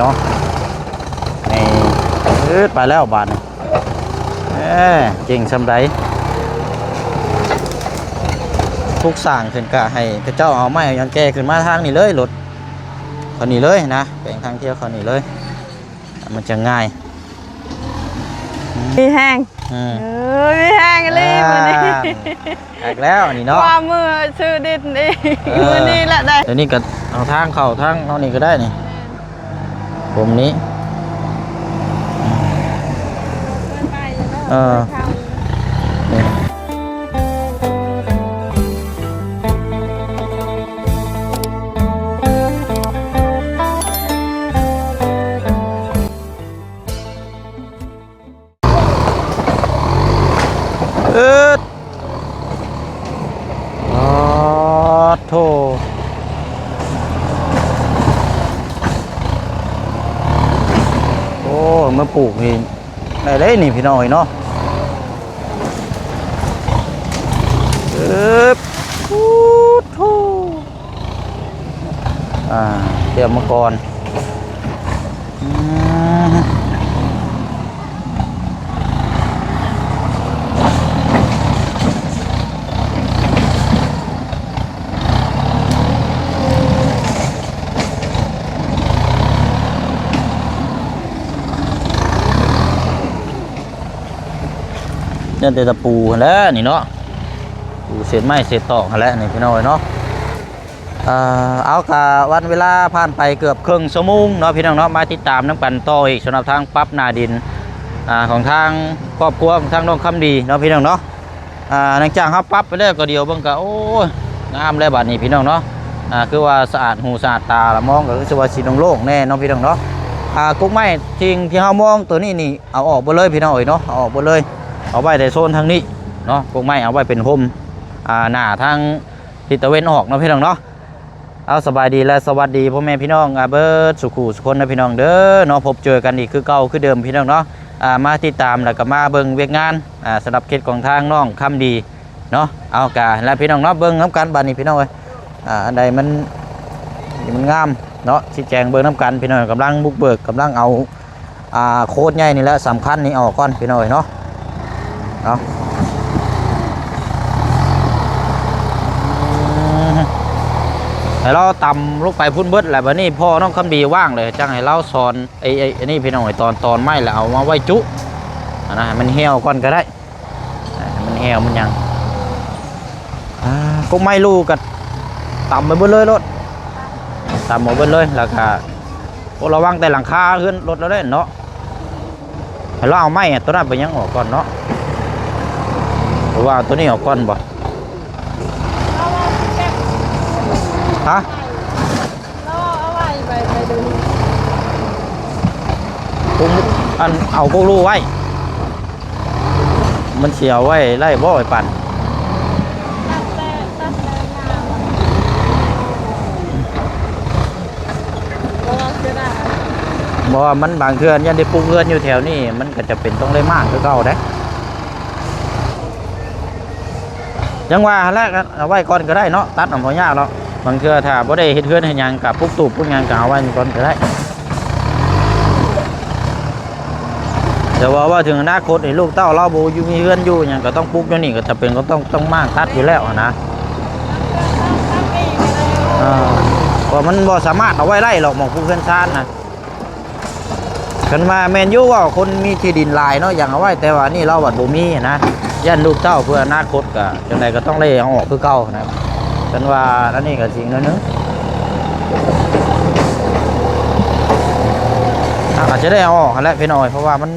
ເນາະ ນີ້ ເອີດ ໄປແລ້ວບາດນີ້. ເອີ ເກັ່ງສ່ຳໃດ ທຸກສ້າງຂຶ້ນກະໃຫ້ເຂົາເຈົ້າເອົາໄມ້ເອົາຫຍັງແກ່ຂຶ້ນມາທາງນີ້ເລີຍ ລົດເຂົານີ້ເລີຍນະ ແປງທາງທ່ຽວເຂົານີ້ເລີຍ ມັນຈະງ່າຍ. ມີແຮງ ອືມ ເອີ ມີແຮງອີ່ຫຼີມື້ນີ້ ອ່າ ແຕກແລ້ວນີ້ເນາະ ຄວາມມືຊື້ດິນອີກ ເອີ ມື້ນີ້ແຫຼະໄດ້ ດຽວນີ້ກໍເອົາທາງເຂົ້າທາງເຮົານີ້ກໍໄດ້ນີ້ ຜົມນີ້ ເອີ ນີ້ ເອີດ ປາດໂທ້ ໂອ້ ມາປູກນີ້ໄດ້ເດ້ນີ້ພີ່ນ້ອງເອີຍເນາະ ເອີບ ໂອ້ໂທ້ ອ່າ ຕຽມມາກ່ອນ ອືມ ຍັງແຕ່ຕະປູຫັ້ນແຫຼະນີ້ເນາະ ປູເສດໄມ້ເສດຕອກຫັ້ນແຫຼະນີ້ພີ່ນ້ອງເອີຍເນາະ. ເອີ ເອົາ ກະວັນເວລາຜ່ານໄປເກືອບເຄິ່ງຊົ່ວໂມງເນາະພີ່ນ້ອງເນາະ ມາຕິດຕາມນຳກັນຕໍ່ອີກ ສຳລັບທາງປັບໜ້າດິນ ອ່າ ຂອງທາງຄອບຄົວຂອງທາງນ້ອງຄຳດີເນາະພີ່ນ້ອງເນາະ. ອ່າ ຫຼັງຈາກເຮົາປັບໄປແລ້ວກໍດຽວເບິ່ງກໍ ໂອ້ຍ ງາມແລ້ວບາດນີ້ພີ່ນ້ອງເນາະ ອ່າ ຄືວ່າສະອາດຫູສະອາດຕາລະ ມອງກໍຄືຊິວ່າຊິໂລ່ງໆແນ່ເນາະພີ່ນ້ອງເນາະ. ອ່າ ກົກໄມ້ທີ່ ທີ່ເຮົາມອງຕົວນີ້ນີ້ ເອົາອອກເບິດເລີຍພີ່ນ້ອງເອີຍເນາະ ເອົາອອກເບິດເລີຍ ເອົາໄວ້ແຕ່ໂຊນທາງນີ້ເນາະ ກົກໄມ້ເອົາໄວ້ເປັນຮົ່ມ ອ່າ ໜ້າທາງ ທິດຕາເວັນອອກເນາະພີ່ນ້ອງເນາະ. ເອົາ ສະບາຍດີ ແລະ ສະຫວັດດີພໍ່ແມ່ພີ່ນ້ອງ ອາ ເບິດສູ່ຄູ່ສູ່ຄົນເນາະພີ່ນ້ອງເດີເນາະ. ພົບເຈີກັນອີກຄືເກົ່າຄືເດີມພີ່ນ້ອງເນາະ. ອາ ມາຕິດຕາມ ແລ້ວກໍມາເບິ່ງວຽກງານ ອາ ສຳລັບເຂດຂອງທາງນ້ອງຄຳດີເນາະ. ເອົາ ກະແລ້ວພີ່ນ້ອງເນາະ ເບິ່ງນຳກັນບາດນີ້ພີ່ນ້ອງເອີຍ. ອາ ອັນໃດມັນ ມັນງາມເນາະ ຊີ້ແຈງເບິ່ງນຳກັນພີ່ນ້ອງ. ກຳລັງບຸກເບີກ ກຳລັງເອົາ ອ່າ ໂຄດໃຫຍ່ນີ້ແຫຼະ ສຳຄັນນີ້ອອກກ່ອນພີ່ນ້ອງເອີຍເນາະ. ເອົາ ໃຫ້ລາວຕຳລົງໄປພຸ້ນເບິດແລ້ວ ບາດນີ້ພໍ່ນ້ອງຄຳດີວ່າງເລີຍ ຈັ່ງໃຫ້ລາວສອນ ໄອ້ ໄອ້ ອັນນີ້ພີ່ນ້ອງເອີຍ ຕອນ ຕອນໄມ້ແລ້ວເອົາມາໄວ້ຈຸຫັ້ນນະ ໃຫ້ມັນແຫ້ວກ່ອນກໍໄດ້ ໃຫ້ມັນແຫ້ວມັນຫຍັງ. ອ່າ ກົກໄມ້ລູກກໍຕຳໄປເບິດເລີຍໂລດ ຕຳເອົາເບິດເລີຍ ແລ້ວກໍ ໂອ້ ລະວັງແຕ່ຫຼັງຄາເຮືອນລົດລາວເດ້ເນາະ. ໃຫ້ລາວເອົາໄມ້ຕົວນັ້ນໄປຫຍັງອອກກ່ອນເນາະ ເພາະວ່າຕົວນີ້ອອກກ່ອນບໍ່ ຮະ ລາວເອົາໄວ້ໄປ ໄປດູ ກົກ ອັນ ເອົາກົກລູກໄວ້ ມັນຊິເອົາໄວ້ໄດ້ບໍ່ໄອ້ປັນ? ຕັດແຕ່ ຕັດແຕ່ງາມ ບໍ່ວ່າເສຍດາຍ ບໍ່ ມັນບາງເທື່ອຢ້ານໄດ້ປຸກເຮືອນຢູ່ແຖວນີ້ ມັນກໍຈຳເປັນຕ້ອງໄດ້ມ້າງຄືເກົ່າເດ້. ຍັງວ່າຫັ້ນແຫຼະ ເອົາໄວ້ກ່ອນກໍໄດ້ເນາະ ຕັດນຳບໍ່ຍາກດອກ. ບາງເທື່ອຖ້າບໍ່ໄດ້ເຮັດເຮືອນເຮັດຫຍັງ ກໍປຸກຕູບປຸກຫຍັງ ກໍເອົາໄວ້ກ່ອນກໍໄດ້. ແຕ່ວ່າເວົ້າເຖິງອະນາຄົດນີ້ ລູກເຕົ້າລາວບໍ່ຢູ່ ມີເຮືອນຢູ່ຫຍັງ ກໍຕ້ອງປຸກຢູ່ນີ້ ກໍຈຳເປັນກໍຕ້ອງ ຕ້ອງມ້າງຕັດຢູ່ແລ້ວຫັ້ນນະ. ເອີ ເພາະມັນບໍ່ສາມາດເອົາໄວ້ໄດ້ດອກ ໝ່ອງປຸກເຮືອນຊານນະ. ຄັນວ່າແມ່ນຢູ່ ເວົ້າຄົນມີທີ່ດິນຫຼາຍເນາະ ຢາກເອົາໄວ້ ແຕ່ວ່ານີ້ລາວບັດບໍ່ມີຫັ້ນນະ ຢ້ານລູກເຕົ້າເພື່ອອະນາຄົດ ກໍຈັ່ງໃດກໍຕ້ອງໄດ້ເອົາອອກຄືເກົ່າຫັ້ນນະ. ຄັນວ່າອັນນີ້ກໍຊິໜ້ອຍໜຶ່ງ ອາດຈະໄດ້ເອົາອອກຫັ້ນແຫຼະພີ່ນ້ອງ ເພາະວ່າມັນ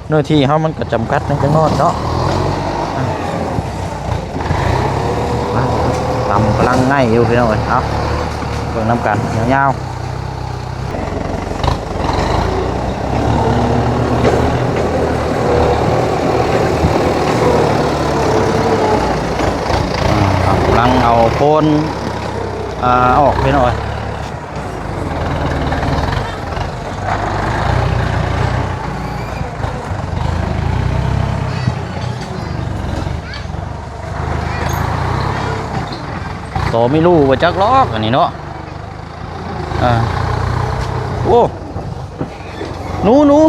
ເນື້ອທີ່ເຮົາມັນກໍຈຳກັດໜ້ອຍຈັກໜ້ອຍເນາະ. ອ່າ ຕຳກຳລັງໄງຢູ່ພີ່ນ້ອງເອີຍ ເອົາ ເບິ່ງນຳກັນຍາວໆ. ອ່າ ກຳລັງເອົາໂພນ ອ່າ ອອກພີ່ນ້ອງເອີຍ. ໂຕມີຮູບໍ່ຈັກລອກອັນນີ້ເນາະ. ອ່າ ໂອ້ ໜູ ໜູ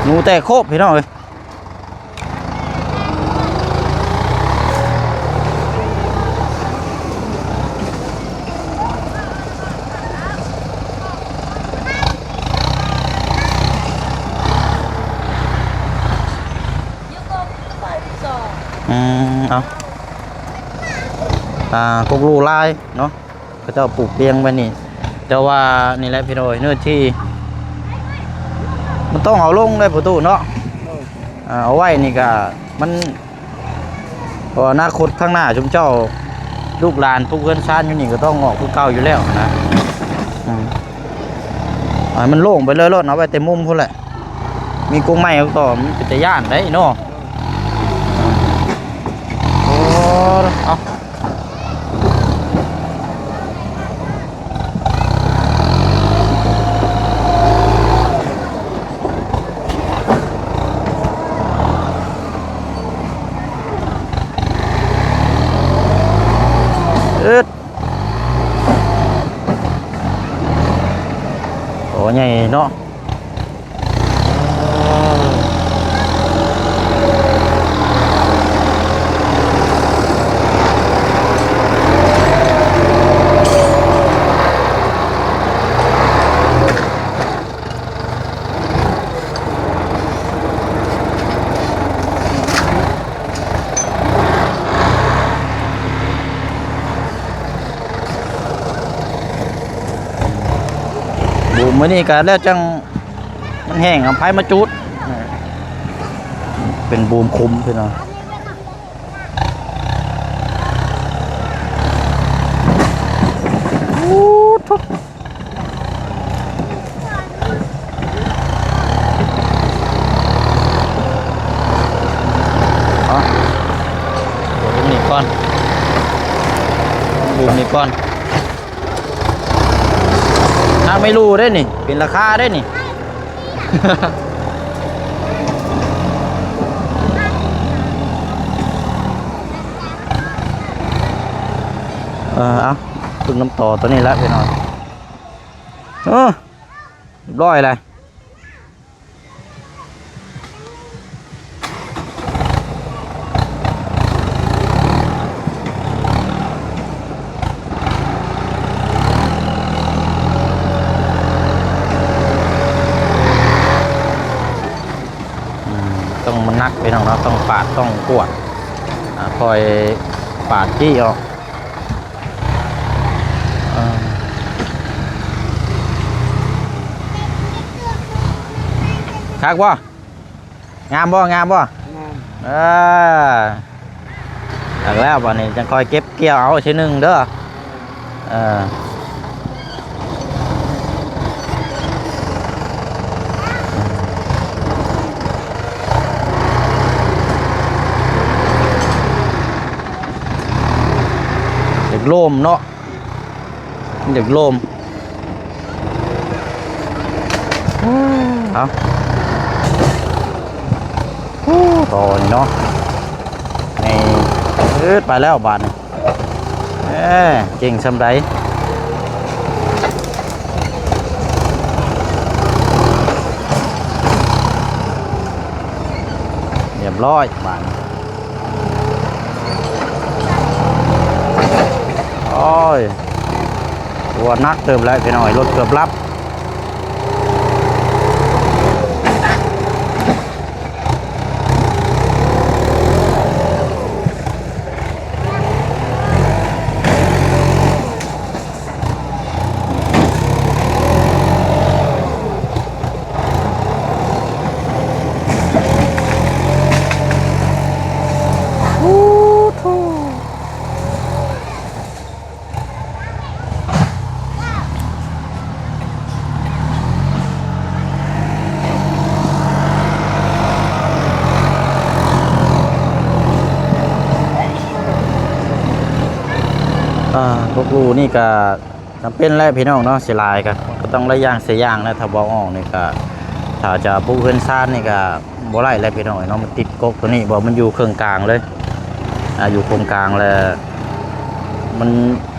ໜູແຕກໂຄບ ພີ່ນ້ອງເອີຍ. ອືມ ເອົາ ອ່າ ກົກຫຼູຫຼາຍເນາະ ເຂົາເຈົ້າປູກລຽງໄວ້ນີ້ ແຕ່ວ່ານີ້ແຫຼະພີ່ນ້ອງເອີຍ ເນື້ອທີ່ມັນຕ້ອງເອົາລົງໄດ້ປະຕູເນາະ ອ່າ ເອົາໄວ້ນີ້ກະມັນ ເພາະອະນາຄົດຂ້າງໜ້າຊຸມເຈົ້າ ລູກຫຼານປຸກເຮືອນຊານຢູ່ນີ້ກໍຕ້ອງອອກຄືເກົ່າຢູ່ແລ້ວນະ ອືມ ໃຫ້ມັນໂລ່ງໄປເລີຍໂລດ ເອົາໄວ້ແຕ່ມຸມພຸ້ນແຫຼະ ມີກົງໄມ້ກໍມັນເປັນຕາຢ້ານໄດ໋ເນາະ ໂອ້ ເອົາ. ເອີດ ໂອ້ ໃຫຍ່ເນາະ. ບູມມື້ນີ້ກະແລ້ວຈັ່ງ ມັນແຫ້ງ ເອົາໄຟມາຈູດ ເປັນບູມຄຸມພີ່ນ້ອງ. ໂອ້ໂທ ເອົາ ເບິ່ງນີ້ກ່ອນ ເບິ່ງນີ້ກ່ອນ. ນາງໄມລູເດ້ນີ້ ເປັນລາຄາເດ້ນີ້ ເອີ ເອົາ ປຶ້ງນ້ຳຕໍ່ຕົວນີ້ລະພີ່ນ້ອງ ເອີ ຮຽບຮ້ອຍແລ້ວ. ອືມ ຕ້ອງມັນໜັກພີ່ນ້ອງເນາະ ຕ້ອງປາດ ຕ້ອງກວດ ອ່າ ຄ່ອຍປາດຈີ້ອອກ. ເອີ ຄັກບໍ່? ງາມບໍ່? ງາມບໍ່? ງາມ ເອີ ຄັກແລ້ວ ບາດນີ້ຈັ່ງຄ່ອຍເກັບກ່ຽວເອົາເທື່ອໜຶ່ງເດີ ເອີ. ຢາກໂລ່ມເນາະ ມັນຢາກໂລ່ມ ເອົາ ໂອ້ ຕໍ່ນີ້ເນາະ ນີ້ ເອີ ໄປແລ້ວບາດນີ້ ເອີ ເກັ່ງສ່ຳໃດ ຮຽບຮ້ອຍບາດນີ້. ໂອ້ຍ ຕົວໜັກເຕີບແລ້ວພີ່ນ້ອງເອີຍ ລົດເກືອບລັບ. ອ່າ ພວກລູກນີ້ກະ ຈຳເປັນແຫຼະພີ່ນ້ອງເນາະ ເສຍຫຼາຍກະ ກໍຕ້ອງໄດ້ຢ່າງເສຍຢ່າງແຫຼະ ຖ້າບໍ່ອອກນີ້ກະ ຖ້າຈະປຸກເຮືອນຊານນີ້ກະບໍ່ໄດ້ແຫຼະພີ່ນ້ອງເນາະ ມັນຕິດກົກຕົວນີ້ ບໍ່ ມັນຢູ່ເຄິ່ງກາງເລີຍ ອ່າ ຢູ່ເຄິ່ງກາງແລ້ວ ມັນ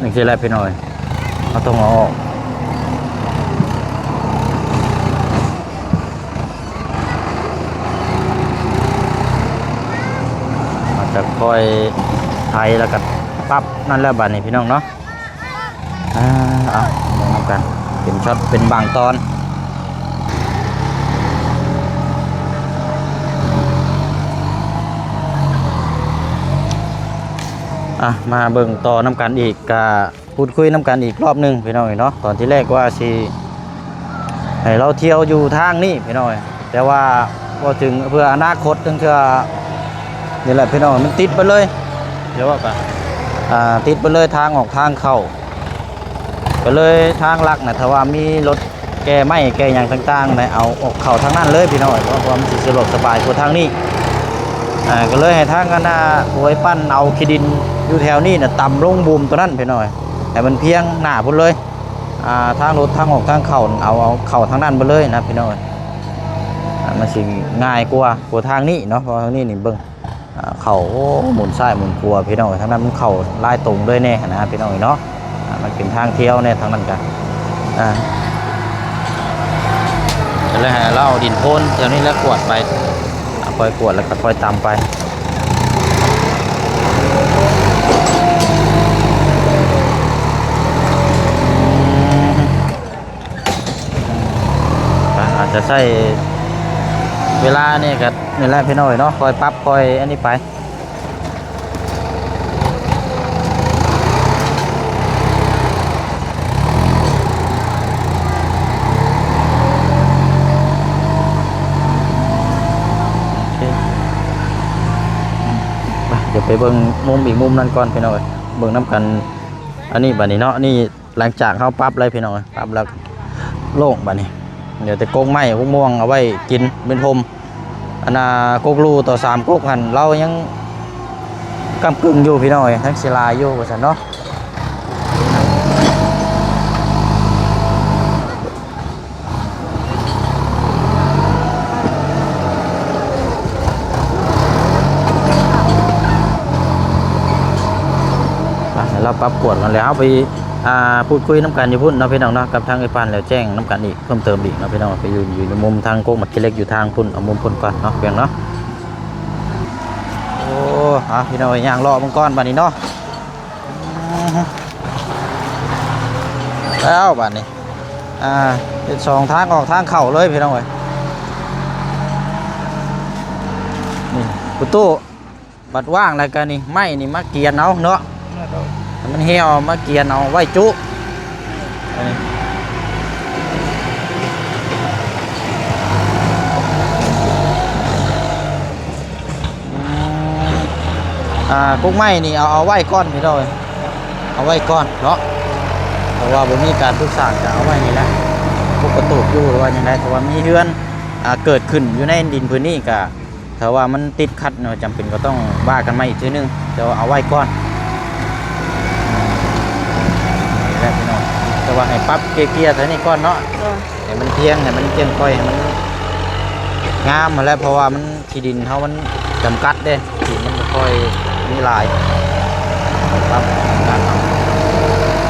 ຈັ່ງຊີ້ແຫຼະພີ່ນ້ອງ ເຮົາຕ້ອງເອົາອອກ. ກະຄ່ອຍໄຖ ແລ້ວກະປັບນັ້ນແຫຼະບາດນີ້ພີ່ນ້ອງເນາະ. ອ່າ ເອົາ ເບິ່ງນຳກັນ ເປັນຊັອດເປັນບາງຕອນ. ອ່ະ ມາເບິ່ງຕໍ່ນຳກັນອີກ ກະ ພູດຄຸຍນຳກັນອີກລອບໜຶ່ງພີ່ນ້ອງເອີຍເນາະ. ຕອນທີແລກວ່າຊິໃຫ້ລາວທ່ຽວຢູ່ທາງນີ້ພີ່ນ້ອງເອີຍ ແຕ່ວ່າເວົ້າເຖິງເພື່ອອະນາຄົດ ຈັ່ງເທື່ອນີ້ແຫຼະພີ່ນ້ອງ ມັນຕິດໄປເລີຍ ແຕ່ວ່າກະ ອ່າ ຕິດໄປເລີຍທາງອອກທາງເຂົ້າ ກະເລີຍທາງຫຼັກນະ ຖ້າວ່າມີລົດ ແກ່ໄມ້ແກ່ຫຍັງຕ່າງໆ ແລະ ເອົາອອກເຂົ້າທາງນັ້ນເລີຍພີ່ນ້ອງເອີຍ ເພາະວ່າມັນຊິສະດວກສະບາຍກວ່າທາງນີ້. ອ່າ ກໍເລີຍໃຫ້ທາງອັນນ່າ ໂອຍ ປັ່ນເອົາຂີ້ດິນຢູ່ແຖວນີ້ນະ ຕຳລົງບູມຕົວນັ້ນພີ່ນ້ອງເອີຍ ໃຫ້ມັນພຽງໜ້າພຸ້ນເລີຍ. ອ່າ ທາງລົດທາງອອກທາງເຂົ້າ ເອົາ ເອົາເຂົ້າທາງນັ້ນເບິດເລີຍນະພີ່ນ້ອງເອີຍ. ອ່າ ມັນຊິງ່າຍກວ່າ ກວ່າທາງນີ້ເນາະ ເພາະທາງນີ້ນີ້ເບິ່ງ ອ່າ ເຂົ້າ ໂອ້ ໝູນຊ້າຍໝູນຂວາພີ່ນ້ອງເອີຍ ທາງນັ້ນມັນເຂົ້າຫຼາຍຕົງເລີຍແນ່ຫັ້ນນະພີ່ນ້ອງເອີຍເນາະ. ອ່າ ມັນເປັນທາງທ່ຽວແນ່ທາງນັ້ນກະ ອ່າ ກໍເລີຍໃຫ້ລາວເອົາດິນໂພນແຖວນີ້ແຫຼະກວດໄປ ອ່າ ຄ່ອຍກວດແລ້ວກໍຄ່ອຍຕຳໄປ. ອືມ ອາດຈະໃຊ້ເວລານີ້ກໍນີ້ແຫຼະພີ່ນ້ອງເອີຍເນາະ ຄ່ອຍປັບຄ່ອຍອັນນີ້ໄປ. ໂອເຄ ອືມ ໄປ ດຽວໄປເບິ່ງມຸມອີກມຸມນັ້ນກ່ອນພີ່ນ້ອງເອີຍ ເບິ່ງນຳກັນ. ອັນນີ້ບາດນີ້ເນາະ ນີ້ ຫຼັງຈາກເຮົາປັບແລ້ວພີ່ນ້ອງເອີຍ ປັບແລ້ວໂລ່ງບາດນີ້ ເຫຼືອແຕ່ກົກໄມ້ກົກມ່ວງເອົາໄວ້ກິນເປັນຮົ່ມ. ອັນນ່າ ກົກລູຕໍ່ສາມກົກຫັ້ນ ລາວຍັງກ້ຳກຶ່ງຢູ່ພີ່ນ້ອງເອີຍ ຍັງຊິຫຼາຍຢູ່ວ່າຊັ້ນເນາະ. ອ່ະ ໃຫ້ລາວປັບກວດກ່ອນ ແລ້ວເຮົາໄປ ອ່າ ພູດຄຸຍນຳກັນຢູ່ພຸ້ນເນາະພີ່ນ້ອງເນາະ ກັບທາງເອື້ອຍປານ ແລ້ວແຈ້ງນຳກັນອີກເພີ່ມເຕີມອີກເນາະພີ່ນ້ອງ. ໄປຢູ່ ຢູ່ໃນມຸມທາງກົກໝາກຂີ້ເຫຼັກ ຢູ່ທາງພຸ້ນ ເອົາມຸມພຸ້ນກ່ອນເນາະ ພຽງເນາະ. ໂອ້ ເອົາ ພີ່ນ້ອງເອີຍ ຍ່າງເລາະເບິ່ງກ່ອນບາດນີ້ເນາະ. ແລ້ວບາດນີ້ ອ່າ ເປັນສອງທາງອອກທາງເຂົ້າເລີຍພີ່ນ້ອງເອີຍ. ນີ້ປະຕູບັດວ່າງແລ້ວກະນີ້ ໄມ້ນີ້ມາກຽນເອົາເນາະ ໃຫ້ມັນຫ່ຽວ ມາກຽນເອົາໄວ້ຈຸ ອັນນີ້ ອືມ ອ່າ ກົກໄມ້ນີ້ເອົາ ເອົາໄວ້ກ່ອນພີ່ນ້ອງເອີຍ ເອົາໄວ້ກ່ອນເນາະ ເພາະວ່າບໍ່ມີການປຸກສ້າງ ກະເອົາໄວ້ນີ້ແຫຼະ ປົກກະຕູບຢູ່ ຫຼືວ່າຈັ່ງໃດ ເພາະວ່າມີເຮືອນ ອ່າ ເກີດຂຶ້ນຢູ່ໃນດິນພື້ນນີ້ ກະຖ້າວ່າມັນຕິດຂັດເນາະ ຈຳເປັນກໍຕ້ອງວ່າກັນໃໝ່ອີກເທື່ອໜຶ່ງ ແຕ່ວ່າເອົາໄວ້ກ່ອນ ນີ້ແຫຼະພີ່ນ້ອງ ແຕ່ວ່າໃຫ້ປັບເກຍໆ ເທົ່ານີ້ກ່ອນເນາະ ໂດຍ ໃຫ້ມັນພຽງ ໃຫ້ມັນກ້ຽງກ້ອຍ ໃຫ້ມັນງາມຫັ້ນແຫຼະ ເພາະວ່າມັນ ທີ່ດິນເຮົາມັນຈຳກັດເດ້ ທີ່ດິນມັນບໍ່ຄ່ອຍມີຫຼາຍ ປັບການເອົາ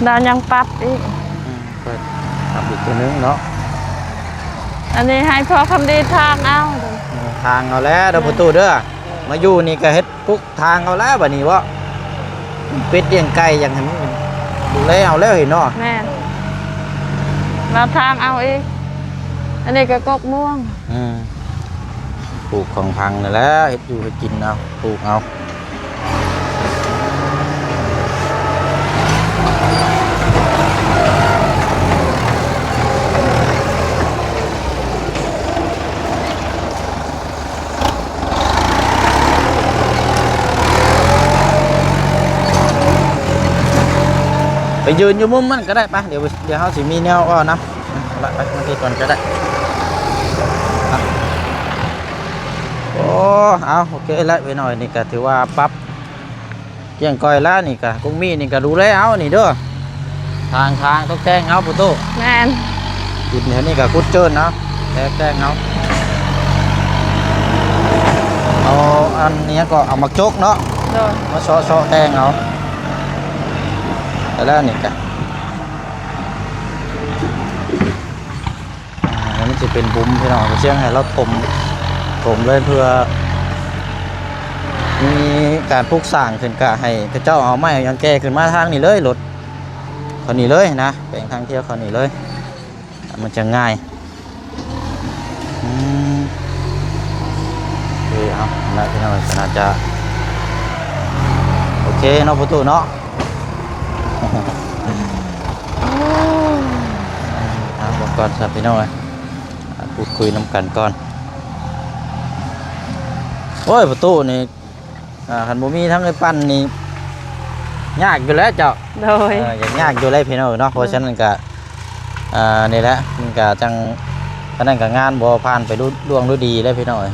ແລ້ວຍັງປັບອີກ ອືມ ເປີດປັບອີກເທື່ອໜຶ່ງເນາະ ອັນນີ້ໃຫ້ພໍ່ຄຳດີທາງເອົາ ເອີ ທາງເອົາແລ້ວເດີ ເອີ ປະຕູເດີ ເອີ ມາຢູ່ນີ້ກໍເຮັດ ປຸກທາງເອົາແລ້ວບາດນີ້ເວາະ ເປັດລ້ຽງໄກ່ ຫຍັງໃຫ້ມັນດູແລເອົາແລ້ວເຫັນເນາະ ແມ່ນ ລາວທາງເອົາເອງ ອັນນີ້ກໍກົກມ່ວງ ອືມ ປູກຂອງພັງນີ້ແຫຼະ ເຮັດຢູ່ເຮັດກິນເອົາ ປູກເອົາ. ໄປຢືນຢູ່ມຸມມັນກໍໄດ້ປະ ດຽວ ດຽວເຮົາຊິມີແນວເວົ້ານຳ ລະໄປ ມາທີ່ກ່ອນກໍໄດ້ ໂອ້ ເອົາ ໂອເຄລະ ໄປໜ້ອຍ ນີ້ກໍຖືວ່າປັບ ກ້ຽງກ້ອຍແລ້ວນີ້ກະ ກົກມີນີ້ກະດູແລເອົານີ້ເດີ ທາງ ທາງຕົກແຕ່ງເອົາປະຕູ ແມ່ນ ດິນແຖວນີ້ກະຂຸດເຈີນເອົາ ແຕ່ງ ແຕ່ງເອົາ ເອົາອັນນີ້ຫຍັງກໍເອົາໝາກຈົກເນາະ ໂດຍ ມາເຊາະ ເຊາະແຕ່ງເອົາ ແລ້ວນີ້ກະ ອ່າ ມັນຊິເປັນບຸມພີ່ນ້ອງ ສຽງໃຫ້ລາວຖົມ ຖົມເລີຍ ເພື່ອມີການປຸກສ້າງຂຶ້ນ ກະໃຫ້ເຂົາເຈົ້າເອົາໄມ້ເອົາຫຍັງແກ່ຂຶ້ນມາທາງນີ້ເລີຍ ລົດເຂົ້ານີ້ເລີຍນະ ແປງທາງທ່ຽວເຂົ້ານີ້ເລີຍ ມັນຈະງ່າຍ. ອືມ ໂອເຄ ເອົາລະພີ່ນ້ອງ ກໍໜ້າຈະໂອເຄເນາະ ປະຕູເນາະ ເອົາເບິ່ງກ່ອນຊະພີ່ນ້ອງເອີຍ ອ່າ ພູດຄຸຍນຳກັນກ່ອນ. ໂອ້ຍ ປະຕູນີ້ ອ່າ ຄັນບໍ່ມີທັງໄອ້ປັ້ນນີ້ ຍາກຢູ່ແລ້ວເຈົ້າ. ໂດຍ ເອີ ຍາກ ຍາກຢູ່ແລ້ວພີ່ນ້ອງເນາະ. ເອີ ເພາະສະນັ້ນກະ ອ່າ ນີ້ແຫຼະ ມັນກະຈັ່ງ ອັນນັ້ນກະງານບໍ່ຜ່ານໄປລຸ ລ່ວງດ້ວຍດີແລ້ວພີ່ນ້ອງເອີຍ.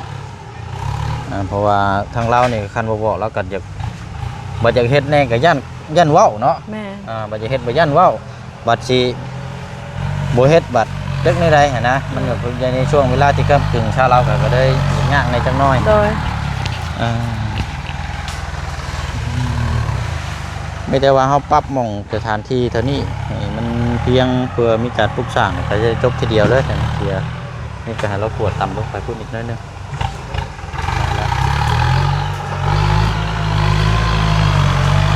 ອ່າ ເພາະວ່າທາງລາວນີ້ ຄັນບໍ່ບອກລາວກະຢາກ ບໍ່ຢາກເຮັດແດ່ ກະຢ້ານ ຢ້ານເວົ້າເນາະ. ແມ່ນ ອ່າ ບໍ່ຢາກເຮັດ ບໍ່ຢ້ານເວົ້າ. ບັດຊິບໍ່ເຮັດ ບັດຈັກແນວໃດຫັ້ນນະ. ອືມ ມັນກໍໃນຊ່ວງເວລາທີ່ກ້ຳກຶ່ງ ຊາວລາວກໍ ກໍເລີຍຍາກແດ່ຈັກໜ້ອຍ. ໂດຍ ອ່າ ມີແຕ່ວ່າເຮົາປັບໝ່ອງສະຖານທີ່ເທົ່ານີ້ໃຫ້ມັນພຽງ ເພື່ອມີການປຸກສ້າງ ກໍຈະຈົບທີດຽວເລີຍ ເສຍ ນີ້ກໍໃຫ້ລາວກວດຕ່ຳລົງໄປພຸ້ນອີກໜ້ອຍໜຶ່ງ.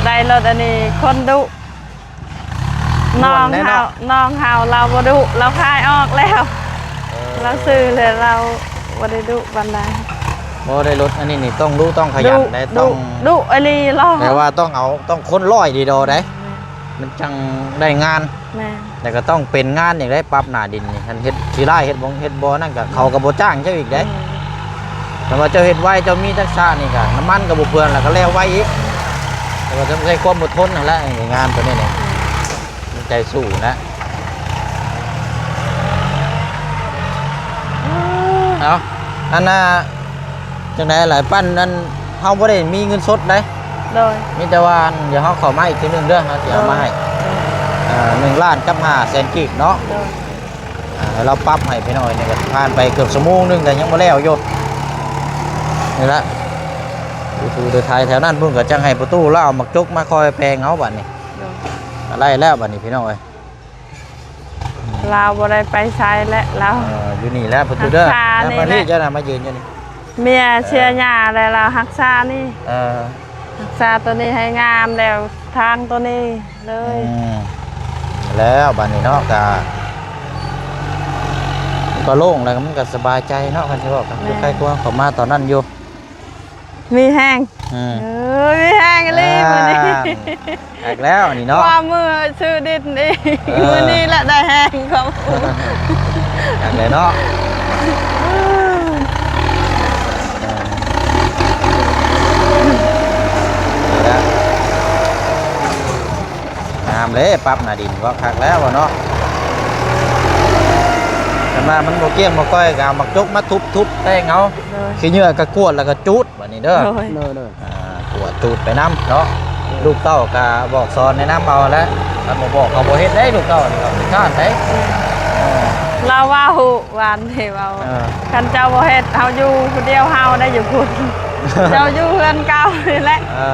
ໄດ້ລົດອັນນີ້ຄົນດຸ ນ້ອງເຮົາ ນ້ອງເຮົາລາວບໍ່ດຸ ລາວຂາຍອອກແລ້ວ. ເອີ ລາວຊື້ແລ້ວ ລາວບໍ່ໄດ້ດຸປານໃດ. ບໍ່ໄດ້ລົດອັນນີ້ນີ້ ຕ້ອງດຸ ຕ້ອງຂະຫຍັນເດ້ ຕ້ອງ ດຸອີ່ຫຼີ. ແຕ່ວ່າຕ້ອງເອົາ ຕ້ອງຄົນຮ້ອຍດີດໍໄດ໋ ແມ່ນ ມັນຈັ່ງໄດ້ງານ. ແມ່ນ ແລ້ວກໍຕ້ອງເປັນງານອີກເດ້ ປັບໜ້າດິນນີ້ ຄັນເຮັດຂີ້ລ້າຍ ເຮັດບໍ່ ເຮັດບໍ່ນັ້ນກໍ ເຂົາກໍບໍ່ຈ້າງເຈົ້າອີກເດ້. ອືມ ແຕ່ວ່າເຈົ້າເຮັດໄວ ເຈົ້າມີທັກສະນີ້ກໍ ນ້ຳມັນກໍບໍ່ເປືອງ ແລ້ວກໍແລ້ວໄວອີກ. ແຕ່ວ່າຕ້ອງໃຊ້ຄວາມອົດທົນຫັ້ນແຫຼະ ງານໂຕນີ້ນີ້ ອືມ ໃຈສູ້ນະ. ເອົາ ອັນນ່າ ຈັ່ງໃດຫຼາຍປັ້ນນັ້ນ ເຮົາບໍ່ໄດ້ມີເງິນສົດໃດ໋. ໂດຍ ມີແຕ່ວ່າ ອັນ ດຽວເຮົາເຂົ້າມາອີກທີໜຶ່ງເດີ ເຮົາຊິເອົາມາໃຫ້. ໂດຍ ເອີ ໜຶ່ງລ້ານກັບຫ້າແສນກີບເນາະ. ໂດຍ ອ່າ ໃຫ້ລາວປັບໃຫ້ພີ່ນ້ອງ ນີ້ກໍຜ່ານໄປເກືອບຊົ່ວໂມງໜຶ່ງ ກໍຍັງບໍ່ແລ້ວຢູ່. ນີ້ລະ ຢູ່ໄທແຖວນັ້ນພຸ້ນ ກໍຈັ່ງໃຫ້ປະຕູລາວເອົາໝາກຈົກມາຄອຍແປງເອົາບາດນີ້. ໂດຍ ກໍໄດ້ແລ້ວບາດນີ້ພີ່ນ້ອງເອີຍ. ລາວບໍ່ໄດ້ໄປໃສແຫຼະລາວ. ເອີ ຢູ່ນີ້ແຫຼະປະຕູເດີ. ຮັກສານີ້ແຫຼະ ເຈົ້ານະມາຢືນຢູ່ນີ້. ເມຍເສຍຫຍ້າແລ້ວ ເອີ ລາວຮັກສານີ້. ເອີ ຮັກສາໂຕນີ້ໃຫ້ງາມແລ້ວ ທາງໂຕນີ້ເລີຍ. ອືມ ແລ້ວບາດນີ້ເນາະ ກະ ກໍໂລ່ງແລ້ວ ມັນກໍສະບາຍໃຈເນາະ ຄັນຊິເວົ້າກັນ. ແມ່ນ ໃກ້ໆ ກວ່າເຂົ້າມາຕອນນັ້ນຢູ່. ມີແຮງ. ອືມ ເອີ ມີແຮງອີ່ຫຼີມື້ນີ້. ອ່າ ຄັກແລ້ວນີ້ເນາະ ຄວາມມືຊື້ດິນອີກ. ເອີ ມື້ນີ້ລະໄດ້ແຮງຄວາມ. ຄັກແລ້ວເນາະ. ງາມເດ້ ປັບໜ້າດິນກໍຄັກແລ້ວເນາະ. ຄັນວ່າມັນບໍ່ກ້ຽງບໍ່ກ້ອຍ ກໍເອົາໝາກຈົກມາທຸບໆແຕ່ງເອົາ. ໂດຍ ຂີ້ເຫຍື້ອກໍກວດ ແລ້ວກໍຈູດ ບາດນີ້ເດີ. ໂດຍ ໂດຍ ໂດຍ ອ່າ ກວດຈູດໄປນຳເນາະ. ເອີ ລູກເຕົ້າກໍບອກສອນແນະນຳເອົາແຫຼະ ຄັນບໍ່ບອກເຂົາບໍ່ເຮັດເດ້ ລູກເຕົ້ານີ້ເຂົາຂີ້ຄ້ານເດ້. ເອີ ລາວເວົ້າ ວານນີ້ເວົ້າ ເອີ ຄັນເຈົ້າບໍ່ເຮັດ ເຮົາຢູ່ຜູ້ດຽວເຮົາໄດ້ຢູ່ພຸ້ນ ເຈົ້າຢູ່ເຮືອນເກົ່ານີ້ແຫຼະ. ເອີ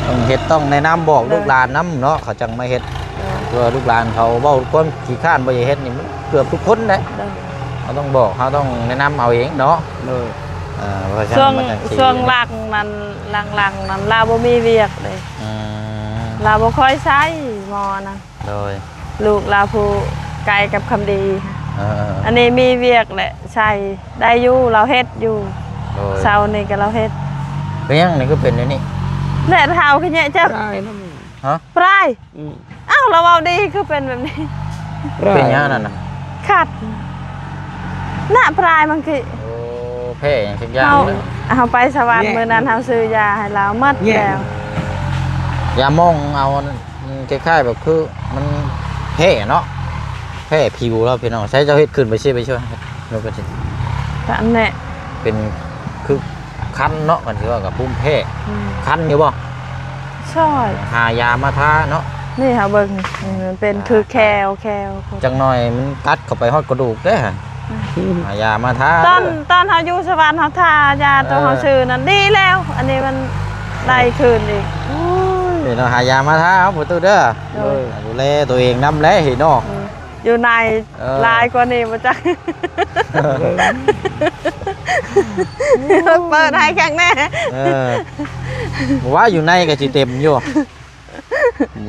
ຕ້ອງເຮັດ ຕ້ອງແນະນຳບອກ ໂດຍ ລູກຫຼານນຳເນາະ ເຂົາຈັ່ງມາເຮັດ. ໂດຍ ເພື່ອລູກຫຼານເຂົາເວົ້າຄວາມຂີ້ຄ້ານ ບໍ່ຢາກເຮັດນີ້ ມັນເກືອບທຸກຄົນແຫຼະ. ໂດຍ ເຮົາຕ້ອງບອກ ເຮົາຕ້ອງແນະນຳເອົາເອງເນາະ. ໂດຍ ເອີ ຊ່ວງ ຊ່ວງຫຼັງນັ້ນ ຫຼັງໆນັ້ນ ລາວບໍ່ມີວຽກເດ້. ອືມ ລາວບໍ່ຄ່ອຍໃຊ້ໝໍນະ. ໂດຍ ລູກລາວຜູ້ໄກກັບຄຳດີ. ເອີ ອັນນີ້ມີວຽກແຫຼະ ໃຊ້ໄດ້ຢູ່ ລາວເຮັດຢູ່. ໂດຍ ເຊົ້ານີ້ກໍລາວເຮັດ. ເປັນຫຍັງນີ້ຄືເປັນແນວນີ້? ແລະເຖົ້າຄືແຍະຈັບ ປາຍນຳ. ຮະ? ປາຍ. ອືມ ອ້າວ ລາວເວົ້າດີຄືເປັນແບບນີ້? ເປັນຫຍັງນັ້ນນະ? ຂັດນະ ປາຍມັນຄື. ໂອ້ ແພ້ຫຍັງສັກຢ່າງ. ເຮົາ ເຮົາໄປສະຫວັນມື້ນັ້ນ ເຮົາຊື້ຢາໃຫ້ລາວໝົດແລ້ວ. ຢາໝອງເອົາ ອືມ ຄ້າຍໆແບບຄືມັນແພ້ເນາະ ແພ້ຜິວລາວພີ່ນ້ອງ. ໃຊ້ເຈົ້າເຮັດຂຶ້ນໄປຊິ ໄປຊ່ວຍ ແລ້ວກໍຊິ ກະອັນແຫຼະ ເປັນຄືຄັນເນາະ ຄັນຊິວ່າກັບພູມແພ້. ອືມ ຄັນຢູ່ບໍ່? ຊ່ອຍ ຫາຢາມາທາເນາະ. ນີ້ເຮົາເບິ່ງ ນີ້ມັນເປັນຄືແຄວ ແຄວ ຈັກໜ້ອຍມັນກັດເຂົ້າໄປຮອດກະດູກເດ້. ອືມ ຫາຢາມາທາ. ຕອນ ຕອນເຮົາຢູ່ສະຫວັນ ເຮົາທາຢາໂຕເຮົາຊື້ນັ້ນດີແລ້ວ ອັນນີ້ມັນໄດ້ຄືນອີກ. ໂອ້ຍ ນີ້ເນາະ ຫາຢາມາທາເອົາປະຕູເດີ. ໂດຍ ດູແລຕົວເອງນຳແຫຼະເຫັນເນາະ. ເອີ ຢູ່ໃນ ເອີ ຫຼາຍກວ່ານີ້ບໍ່ຈັກ ເປີດໃຫ້ຄັກແນ່. ເອີ ວ່າຢູ່ໃນກໍຊິເຕັມຢູ່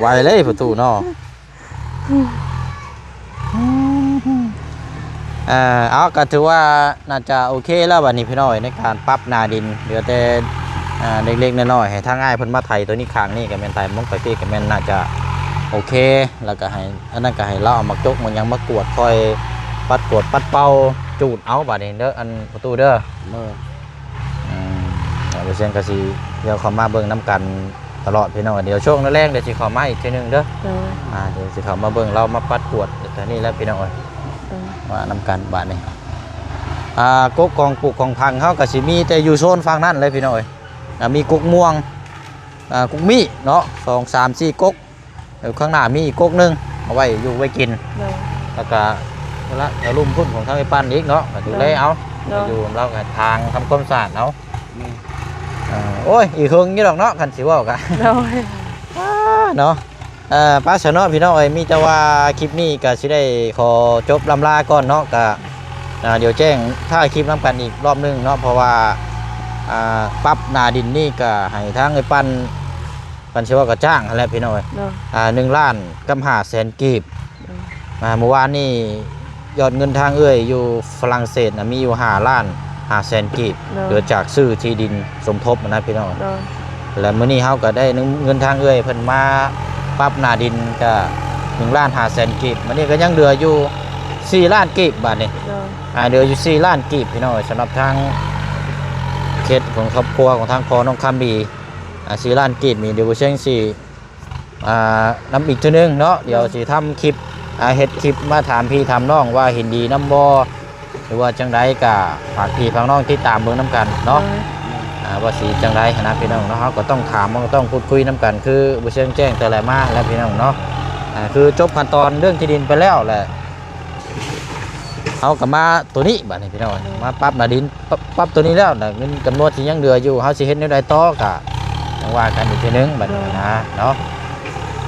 ໄວເລີຍປະຕູເນາະ. ເອີ ເອົາ ກໍຖືວ່າໜ້າຈະໂອເຄແລ້ວບັດນີ້ພີ່ນ້ອງເອີຍ ໃນການປັບໜ້າດິນ. ເຫຼືອແຕ່ ອ່າ ເລັກໆນ້ອຍໆ ໃຫ້ທາງອ້າຍເພິ່ນມາໄຖຕົວນີ້ ຂ້າງນີ້ກໍແມ່ນໄຖ ໝົງໄປພີ້ກໍແມ່ນໜ້າຈະໂອເຄ. ແລ້ວກໍໃຫ້ ອັນນັ້ນກໍໃຫ້ລາວເອົາໝາກຈົກໝາກຫຍັງມາກວດ ຄ່ອຍປັດກວດປັດເປົ່າຈູດເອົາບັດນີ້ເດີ ອັນປະຕູເດີ. ໂດຍ ອືມ ແລ້ວບໍ່ຊຽງກໍຊິ ດຽວເຂົ້າມາເບິ່ງນຳກັນຕະຫຼອດພີ່ນ້ອງ. ດຽວຊ່ວງແລງໆ ດຽວຊິເຂົ້າມາອີກເທື່ອໜຶ່ງເດີ. ໂດຍ ອ່າ ດຽວຊິເຂົ້າມາເບິ່ງລາວມາປັດກວດແຖວນີ້ແຫຼະພີ່ນ້ອງເອີຍ. ໂດຍ ວ່ານຳກັນບາດນີ້ ອ່າ ກົກຂອງປູກຂອງຝັງເຮົາກໍຊິມີແຕ່ຢູ່ໂຊນຝັ່ງນັ້ນເລີຍພີ່ນ້ອງເອີຍ. ອ່າ ມີກົກມ່ວງ ອ່າ ກົກມີ້ເນາະ ສອງ ສາມ ສີ່ ກົກ. ເອີ ຂ້າງໜ້າມີອີກກົກໜຶ່ງ ເອົາໄວ້ຢູ່ໄວ້ກິນ. ໂດຍ ແລ້ວກະ ພຸ້ນລະ ແຖວລຸ່ມພຸ້ນຂອງທາງໄອ້ປັນອີກເນາະ ກໍດູແລເອົາ. ໂດຍ ຢູ່ນຳລາວກໍທາງທຳຄວາມສະອາດເອົາ. ແມ່ນ ເອີ ໂອ້ຍ ອີກເຫິງຢູ່ດອກເນາະ ຄັນຊິເວົ້າກະ. ໂດຍ ອ່າ ເນາະ ເອີ ໄປຊະເນາະພີ່ນ້ອງເອີຍ. ມີແຕ່ວ່າຄລິບນີ້ກໍຊິໄດ້ຂໍຈົບລ່ຳລາກ່ອນເນາະ. ກະ ອ່າ ດຽວແຈ້ງທ້າຍຄລິບນຳກັນອີກລອບໜຶ່ງເນາະ ເພາະວ່າ ອ່າ ປັບໜ້າດິນນີ້ກະໃຫ້ທາງໄອ້ປັນ ຄັນຊິເວົ້າກໍຈ້າງຫັ້ນແຫຼະພີ່ນ້ອງເອີຍ. ໂດຍ ອ່າ ໜຶ່ງລ້ານກັບຫ້າແສນກີບ. ໂດຍ ອ່າ ມື້ວານນີ້ຍອດເງິນທາງເອື້ອຍຢູ່ຝຣັ່ງເສດນະ ມີຢູ່ຫ້າລ້ານຫ້າແສນກີບ. ໂດຍ ເຫຼືອຈາກຊື້ທີ່ດິນສົມທົບນະພີ່ນ້ອງ. ໂດຍ ແລະ ມື້ນີ້ເຮົາກໍໄດ້ເງິນທາງເອື້ອຍເພິ່ນມາປັບໜ້າດິນກໍໜຶ່ງລ້ານຫ້າແສນກີບ. ມື້ນີ້ກໍຍັງເຫຼືອຢູ່ສີ່ລ້ານກີບບາດນີ້. ໂດຍ ອ່າ ເຫຼືອຢູ່ສີ່ລ້ານກີບພີ່ນ້ອງເອີຍ ສຳລັບທາງເຂດຂອງຄອບຄົວຂອງທາງພໍ່ນ້ອງຄຳດີ. ອ່າ ສີ່ລ້ານກີບນີ້ ດຽວບໍ່ເຊງຊິ ອ່າ ນຳອີກເທື່ອໜຶ່ງເນາະ. ດຽວຊິທຳຄລິບ ອ່າ ເຮັດຄລິບມາຖາມພີ່ຖາມນ້ອງວ່າເຫັນດີນຳບໍ່ ຫຼືວ່າຈັ່ງໃດ ກະຝາກພີ່ຝາກນ້ອງຕິດຕາມເບິ່ງນຳກັນເນາະ. ໂດຍ ອ່າ ວ່າຊິຈັ່ງໃດຫັ້ນນະພີ່ນ້ອງເນາະ. ເຮົາກໍຕ້ອງຖາມ ເຮົາກໍຕ້ອງພູດຄຸຍນຳກັນ ຄືບໍ່ເຊງແຈ້ງແຕ່ແລກມາແລ້ວພີ່ນ້ອງເນາະ. ອ່າ ຄືຈົບຂັ້ນຕອນເລື່ອງທີ່ດິນໄປແລ້ວແຫຼະ ເຮົາກໍມາຕົວນີ້ບາດນີ້ພີ່ນ້ອງ ໂດຍ ມາປັບໜ້າດິນ ປັບ ປັບຕົວນີ້ແລ້ວນະ ເງິນຈຳນວນທີ່ຍັງເຫຼືອຢູ່ ເຮົາຊິເຮັດແນວໃດຕໍ່ ກະຍັງວ່າກັນອີກເທື່ອໜຶ່ງບາດນີ້ນະ ໂດຍ ເນາະ.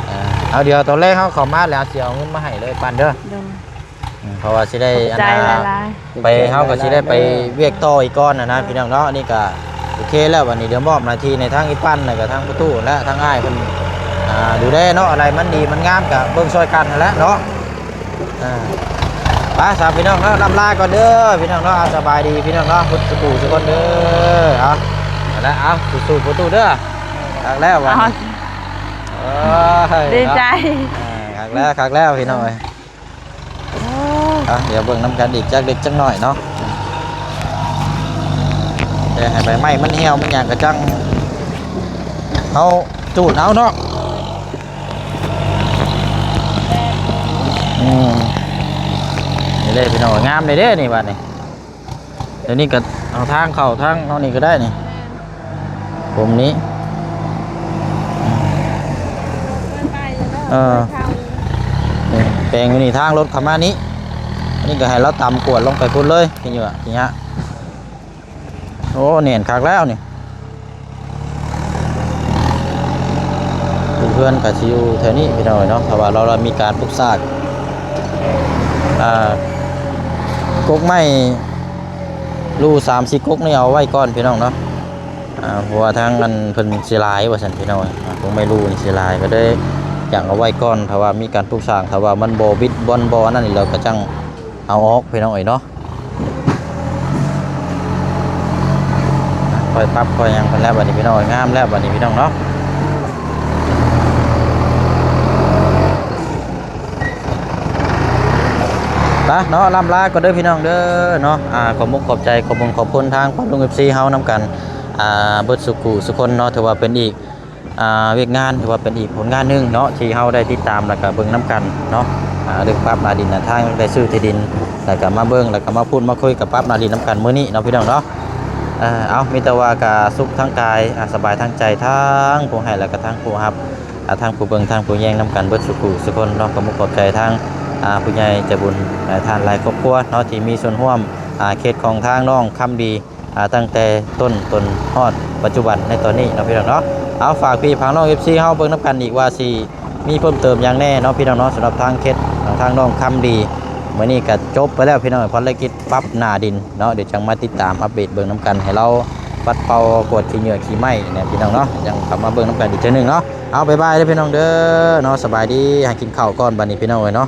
ເອີ ເອົາ ດຽວຕອນແລງເຮົາເຂົ້າມາແລ້ວ ເຮົາຊິເອົາເງິນມາໃຫ້ເລີຍປັນເດີ. ໂດຍ ອືມ ເພາະວ່າຊິໄດ້ ຂອບໃຈ ອັນນ່າ ຫຼາຍໆ ໄປ ເຮົາກໍຊິໄດ້ໄປວຽກຕໍ່ອີກກ່ອນນະ ໂດຍ ພີ່ນ້ອງເນາະ. ອັນນີ້ກໍໂອເຄແລ້ວ ບັດນີ້ດຽວມອບໜ້າທີ່ໃຫ້ທາງອີ່ປັນ ແລ້ວກໍທາງປະຕູ ແລະ ທາງອ້າຍເພິ່ນ ອ່າ ດູແລເນາະ. ອະໄລມັນດີມັນງາມກໍເບິ່ງຊ່ອຍກັນຫັ້ນແຫຼະເນາະ. ອ່າ ໄປຊະພີ່ນ້ອງເນາະ ລ່ຳລາກ່ອນເດີພີ່ນ້ອງເນາະ. ເອົາ ສະບາຍດີພີ່ນ້ອງເນາະ ທຸກຜູ້ທຸກຄົນເດີ. ເອົາ ເອົາລະ ເອົາ ສູ້ໆ ປະຕູເດີ. ຄັກແລ້ວບັດນີ້ ເອີຍ ດີໃຈ ເນາະ ເອີ ຄັກແລ້ວ ຄັກແລ້ວພີ່ນ້ອງເອີຍ. ອ່ະ ດຽວເບິ່ງນຳກັນອີກຈັກເລັກຈັກນ້ອຍເນາະ ແຕ່ໃຫ້ໃບໄມ້ມັນຫ່ຽວມັນຫຍັງກະຈັ່ງເຮົາຈູດເອົາເນາະ. ອືມ ນີ້ເດ້ພີ່ນ້ອງ ງາມເດ້ນີ້ບາດນີ້. ດຽວນີ້ກໍເອົາທາງເຂົ້າທາງເຮົານີ້ກໍໄດ້ນີ້ ແມ່ນ ຜົມນີ້ ເອີ ນີ້ແປງຢູ່ນີ້ ທາງລົດເຂົ້າມານີ້ ອັນນີ້ກໍໃຫ້ລາວຕຳກວດລົງໄປພຸ້ນເລີຍ ຂີ້ເຫຍື້ອຂີ້ຫຍ້າ. ໂອ້ ແໜ້ນຄັກແລ້ວນີ້. ຢູ່ເຮືອນກໍຊິຢູ່ແຖວນີ້ພີ່ນ້ອງເນາະ ເພາະວ່າລາວ ລາວມີການປຸກສາກ ອ່າ ກົກໄມ້ລູ່ສາມສີ່ກົກນີ້ເອົາໄວ້ກ່ອນພີ່ນ້ອງເນາະ. ອ່າ ເພາະວ່າທາງອັນເພິ່ນຊິຫຼາຍວ່າຊັ້ນພີ່ນ້ອງ ອ່າ ກົກໄມ້ລູ່ນີ້ຊິຫຼາຍ ກໍເລີຍຢາກເອົາໄວ້ກ່ອນ ຖ້າວ່າມີການປຸກສ້າງ ຖ້າວ່າມັນບໍ່ບິດບ່ອນບໍ່ອັນນັ້ນອີກ ລາວກໍຈັ່ງ ເອົາອອກພີ່ນ້ອງເອີຍເນາະ. ຄ່ອຍປັບຄ່ອຍຫຍັງເພິ່ນແລ້ວບັດນີ້ພີ່ນ້ອງເອີຍ ງາມແລ້ວບັດນີ້ພີ່ນ້ອງເນາະ. ໄປເນາະ ລ່ຳລາກ່ອນເດີພີ່ນ້ອງເດີເນາະ. ອ່າ ຂອບມຸກຂອບໃຈ ຂອບບຸນຂອບຄຸນທາງພໍ່ລຸງ ເອັຟຊີ ເຮົານຳກັນ ອ່າ ເບິດສູ່ຜູ້ສູ່ຄົນເນາະ ຖືວ່າເປັນອີກ ອ່າ ວຽກງານ ຖືວ່າເປັນອີກຜົນງານໜຶ່ງເນາະ ທີ່ເຮົາໄດ້ຕິດຕາມ ແລ້ວກະເບິ່ງນຳກັນເນາະ. ອ່າ ເລື່ອງປັບໜ້າດິນນະ ທາງໄດ້ຊື້ທີ່ດິນ ແລ້ວກະມາເບິ່ງ ແລ້ວກະມາພູດມາຄຸຍກັບປັບໜ້າດິນນຳກັນມື້ນີ້ເນາະ ພີ່ນ້ອງເນາະ. ເອີ ເອົາ ມີແຕ່ວ່າກະສຸກທາງກາຍ ອ່າ ສະບາຍທາງໃຈ ທັງຜູ້ໃຫ້ ແລ້ວກະທັງຜູ້ຮັບ ອ່າ ທັງຜູ້ເບິ່ງ ທັງຜູ້ແຍງນຳກັນເບິດສູ່ຜູ້ສູ່ຄົນເນາະ. ຂອບມຸກຂອບໃຈທາງ ອ່າ ຜູ້ໃຫຍ່ໃຈບຸນ ອ່າ ທ່ານຫຼາຍຄອບຄົວເນາະ ທີ່ມີສ່ວນຮ່ວມ ອ່າ ເຂດຂອງທາງນ້ອງຄຳດີ ອ່າ ຕັ້ງແຕ່ຕົ້ນຈົນຮອດປັດຈຸບັນໃນຕອນນີ້ເນາະ ພີ່ນ້ອງເນາະ. ເອົາ ຝາກພີ່ຝາກນ້ອງ ເອັຟຊີ ເຮົາເບິ່ງນຳກັນອີກວ່າຊິມີເພີ່ມເຕີມຫຍັງແດ່ເນາະ ພີ່ນ້ອງເນາະ. ສຳລັບທາງເຂດ ທາງນ້ອງຄຳດີ ມື້ນີ້ກໍຈົບໄປແລ້ວ ພີ່ນ້ອງ, ພາລະກິດປັບໜ້າດິນເນາະ. ດຽວຈັ່ງມາຕິດຕາມອັບເດດເບິ່ງນຳກັນ ໃຫ້ລາວປັດເປົ່າກວາດຂີ້ເຫຍື້ອຂີ້ໄມ້ນະ ພີ່ນ້ອງເນາະ. ຍັງເຂົ້າມາເບິ່ງນຳກັນອີກເທື່ອໜຶ່ງເນາະ. ເອົາ ບາຍບາຍເດີ ພີ່ນ້ອງເດີເນາະ. ສະບາຍດີ ຫາກິນເຂົ້າກ່ອນບັດນີ້ ພີ່ນ້ອງເອີຍເນາະ.